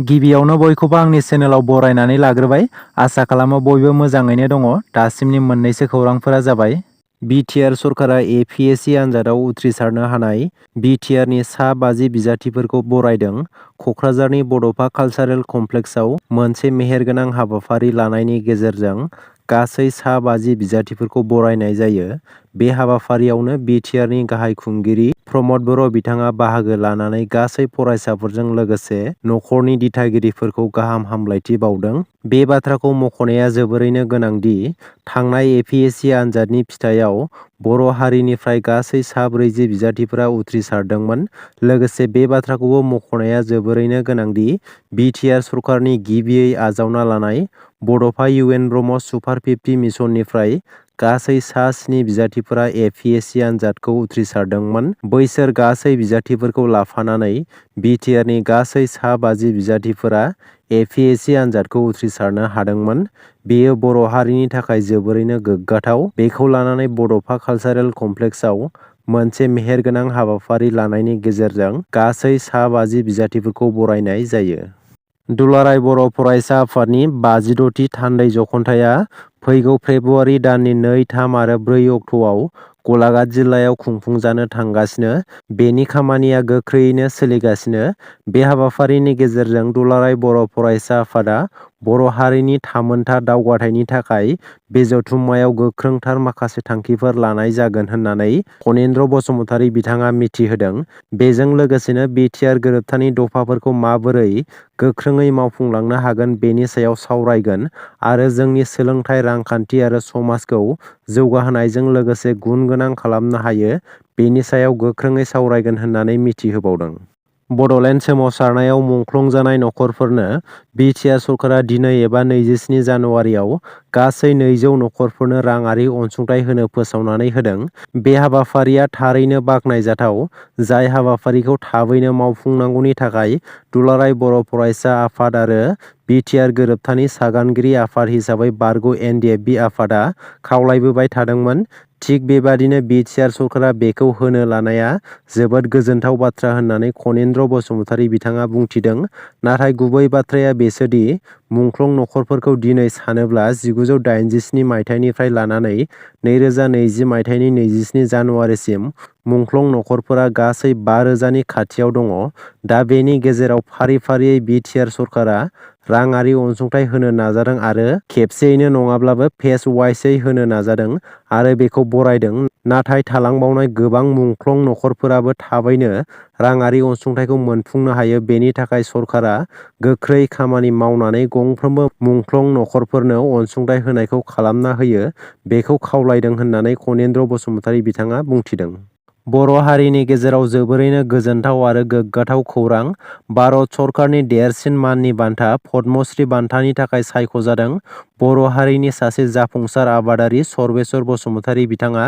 गिबियावनो बयखौबो आंनि चेनेलाव बरायनानै लाग्रोबाय। आसा खालामो बयबो मोजाङैनो दङ। दासिमनि मोननैसो खौरांफोरा जाबाय बिटिआर सरकारा एपिएससि आनजादाव उथ्रिसारनो हानाय बिटिआरनि सा 50 बिजाथिफोरखौ बरायदों। कक्राझारनि बड'फा कालचारेल कमप्लेक्सआव मोनसे मेहेरगोनां हाबाफारि लानायनि गेजेरजों गासै सा 50 बिजाथिफोरखौ बरायनाय जायो। बे हाबाफारियावनो बिटिआरनि गाहाय खुंगिरि प्रमद बर' बिथाङा बाहागो लानानै गासै फरायसाफोरजों लोगोसे नखरनि दिथागिरिफोरखौ गाहाम हामलायथि बावदों। बे बाथ्राखौ मख'नाया जोबोरैनो गोनांदि थांनाय एपिएससि आनजादनि फिथाइयाव बर' हारिनिफ्राय गासै सा 40 बिजाथिफोरा उथ्रिसारदोंमोन। लोगोसे बे बाथ्राखौबो मख'नाया जोबोरैनो गोनांदि बिटिआर सरकारनि गिबियै आजावना लानाय बड'फा इउएन ब्रह्म सुपार 50 मिसननिफ्राय गासै सा 7 बिजाथिफोरा एपिएससि आनजादखौ उथ्रिसारदोंमोन। बैसोर गासै बिजाथिफोरखौ लाफानानै बिटिआरनि गासै सा 50 बिजाथिफोरा एपिएससि आनजादखौ उथ्रिसारनो हादोंमोन। बेयो बर' हारिनि थाखाय जोबोरैनो गोग्गाथाव। बेखौ लानानै बड'फा कालचारेल कमप्लेक्सआव मोनसे मेहेरगोनां हाबाफारि लानायनि गेजेरजों गासै सा 50 बिजाथिफोरखौ बरायनाय जायो। दुलाराय बर' फरायसा आफादनि 56थि थान्दै जख'न्थाइआ फैगौ फेब्रुवारि दाननि 2, 3 आरो 4 अक्ट'आव गलाघाट जिल्लायाव खुंफुंजानो थांगासिनो। बेनि खामानिया गोख्रैयैनो सोलिगासिनो। बे हाबाफारिनि गेजेरजों दुलाराय बर' फरायसा आफादा बर' हारिनि थामोनथा दावगाथायनि थाखाय बे जथुम्मायाव गोख्रोंथार माखासे थांखिफोर लानाय जागोन होननानै फनेन्द्र बसुमतारी बिथाङा मिथिहोदों। बेजों लोगोसेनो बिटिआर गोरोबथानि दफाफोरखौ माबोरै गोख्रोङै मावफुंलांनो हागोन बेनि सायाव सावरायगोन आरो जोंनि सोलोंथाइ, रांखान्थि आरो समाजखौ जौगाहोनायजों लोगोसे गुन गोनां खालामनो हायो बेनि सायाव गोख्रोङै सावरायगोन होननानै मिथिहोबावदों। बड'लेण्ड सोमावसारनायाव मुंख्लं जानाय नखरफोरनो बिटिआर सरकारा दिनै एबा 27 जानुवारियाव गासै 200 नखरफोरनो राङारि अनसुंथाइ होनो फोसावनानै होदों। बे हाबाफारिया थारैनो बाख्नायजाथाव। जाय हाबाफारिखौ थाबैनो मावफुंनांगौनि थाखाय दुलाराय बर' फरायसा आफाद आरो बिटिआर गोरोबथानि सागानगिरि आफाद हिसाबै बारग' एनडिएफबि आफादा खावलायबोबाय थादोंमोन। थिग बेबादिनो बिटिआर सरकारा बेखौ होनो लानाया जोबोद गोजोनथाव बाथ्रा होननानै फनेन्द्र बसुमतारी बिथाङा बुंथिदों। नाथाय गुबै बाथ्राया बेसोदि मुंख्लं नखरफोरखौ दिनै सानोब्ला 1987 मायथाइनिफ्राय लानानै 2020 मायथाइनि 27 जानुवारिसिम मुंख्लं नखरफोरा गासै 5,000नि खाथियाव दङ। दा बेनि गेजेराव फारि फारियै बिटिआर सरकारा राङारि अनसुंथाइ होनो नाजादों आरो खेबसेयैनो नङाब्लाबो फेज वाइजयै होनो नाजादों आरो बेखौ बरायदों। नाथाय थालांबावनाय गोबां मुंख्लं नखरफोराबो थाबैनो राङारि अनसुंथाइखौ मोनफुंनो हायो। बेनि थाखाय सरकारा गोख्रै खामानि मावनानै गंफ्रोमबो मुंख्लं नखरफोरनो अनसुंथाइ होनायखौ खालामना होयो बेखौ खावलायदों होननानै फनेन्द्र बसुमतारी बिथाङा बुंथिदों। बर' हारिनि गेजेराव जोबोरैनो गोजोनथाव आरो गोग्गाथाव खौरां। भारत सरकारनि देरसिन माननि बान्था पद्मश्री बान्थानि थाखाय सायख'जादों। बर' हारिनि सासे जाफुंसार आबादारि सर्वेश्वर बसुमतारी बिथाङा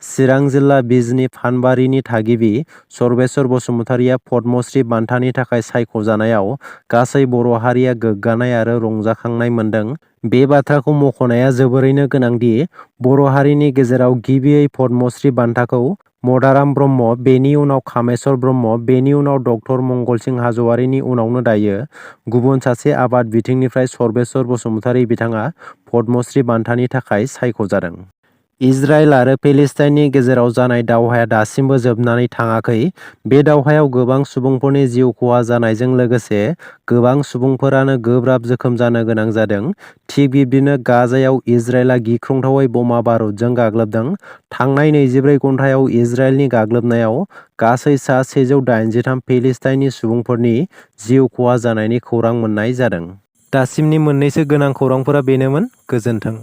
चिरां जिल्ला बिजनी फानबारिनि थागिबि सर्वेश्वर बसुमतारीया पद्मश्री बान्थानि थाखाय सायख'जानायाव गासै बर' हारिया गोग्गानाय आरो रंजाखांनाय मोन्दों। बे बाथ्राखौ मख'नाया जोबोरैनो गोनांदि बर' हारिनि गेजेराव गिबियै पद्मश्री बान्थाखौ मदाराम ब्रह्म, बेनि उनाव कामेस्वर ब्रह्म, बेनि उनाव डक्टर मंगलसिं हाज'वारिनि उनावनो दायो गुबुन सासे आबाद बिथिंनिफ्राय सर्वेश्वर बसुमतारी बिथाङा पद्मश्री बान्थानि थाखाय सायख'जादों। इजराइल आरो पेलेस्टाइननि गेजेराव जानाय दावहाया दासिमबो जोबनानै थाङाखै। बे दावहायाव गोबां सुबुंफोरनि जिउ खहा जानायजों लोगोसे गोबां सुबुंफोरानो गोब्राब जोखोम जानो गोनां जादों। थिग बिब्दिनो गाजायाव इजराइलआ गिख्रंथावै बमा बारुदजों गाग्लोबदों। थांनाय 24 घन्टायाव इजराइलनि गाग्लोबनायाव गासै सा 183 पेलेस्टाइननि सुबुंफोरनि जिउ खहा जानायनि खौरां मोननाय जादों। दासिमनि मोननैसो गोनां खौरांफोरा बेनोमोन। गोजोन्थों।